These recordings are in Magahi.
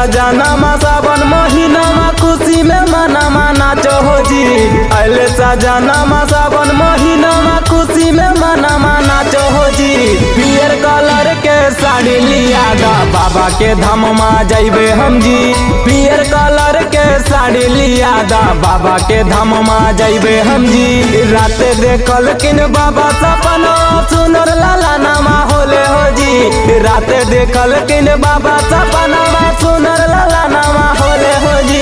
सजनमा सावन महीनामा खुशी में मनमा नाचो हो जी। अले सजनमा सावन महीनामा खुशी में मनमा नाचो हो जी। पियर कलर के साड़ी लिया दा बाबा के धाम मा जइबे हम जी। पियर कलर के साड़ी लिया दा बाबा के धाम मा जइबे हम जी। रात देखल किन बाबा सपना सुनर लाला नामा होले हो जी। रात देखल किन बाबा सपना सुनर लाला नामा होले हो जी।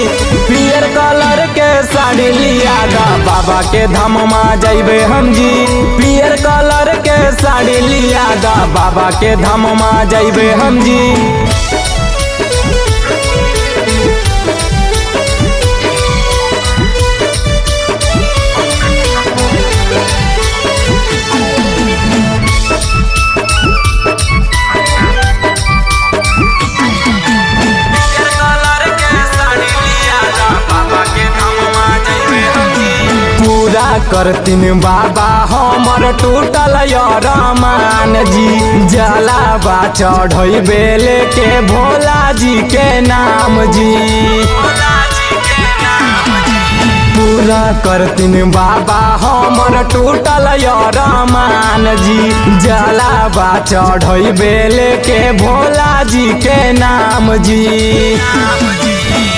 पियर कलर के साड़ी लिया दा बाबा के धाम मा जइबे हम जी। पियर कलर के साड़ी लिया दा बाबा के धाम मा जइबे हम जी। पूरा करतिन बाबा हमर टूटल अरमान जी। जलावा चढ़ई बेले के भोला जी के नाम जी। पूरा करतिन बाबा हमर टूटल अरमान जी। जलावा चढ़ई बेले के भोला जी के नाम जी।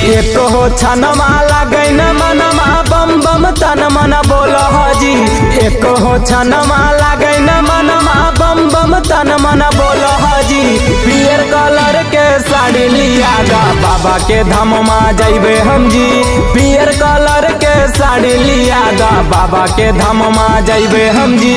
एक हो छनमा लगै न मनमा बम बम तन मन बोल जी। एक हो छनमा लगै न मनमा बम बम तन मन बोल जी। पियर कलर के साड़ी लिया दा बाबा के धाम मा जइबे हम जी। पियर कलर के साड़ी लिया दा बाबा के धाम मा जइबे हम जी।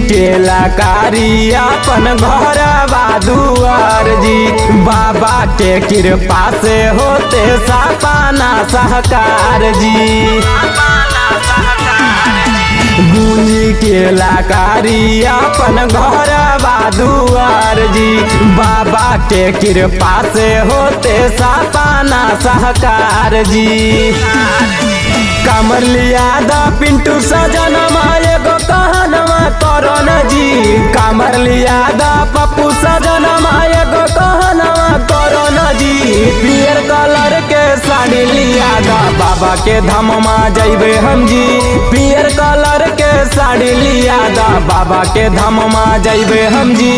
केला कारी अपन घरवा दुआर जी। बाबा के कृपा से होते सपना सहकार जी। गुंजी केला कारी अपन घरवा दुआर जी। बाबा के कृपा से होते सपना सहकार जी। कमर लिया दा पिंटू सजनमा एगो कहनमा करो जी। कमर लिया दा पप्पू सजनमा एगो कहनमा करो जी। पियर कलर के साड़ी लिया दा बाबा के धाम मा जइबे हम जी। पियर कलर के साड़ी लिया दा बाबा के धाम मा जइबे हम जी।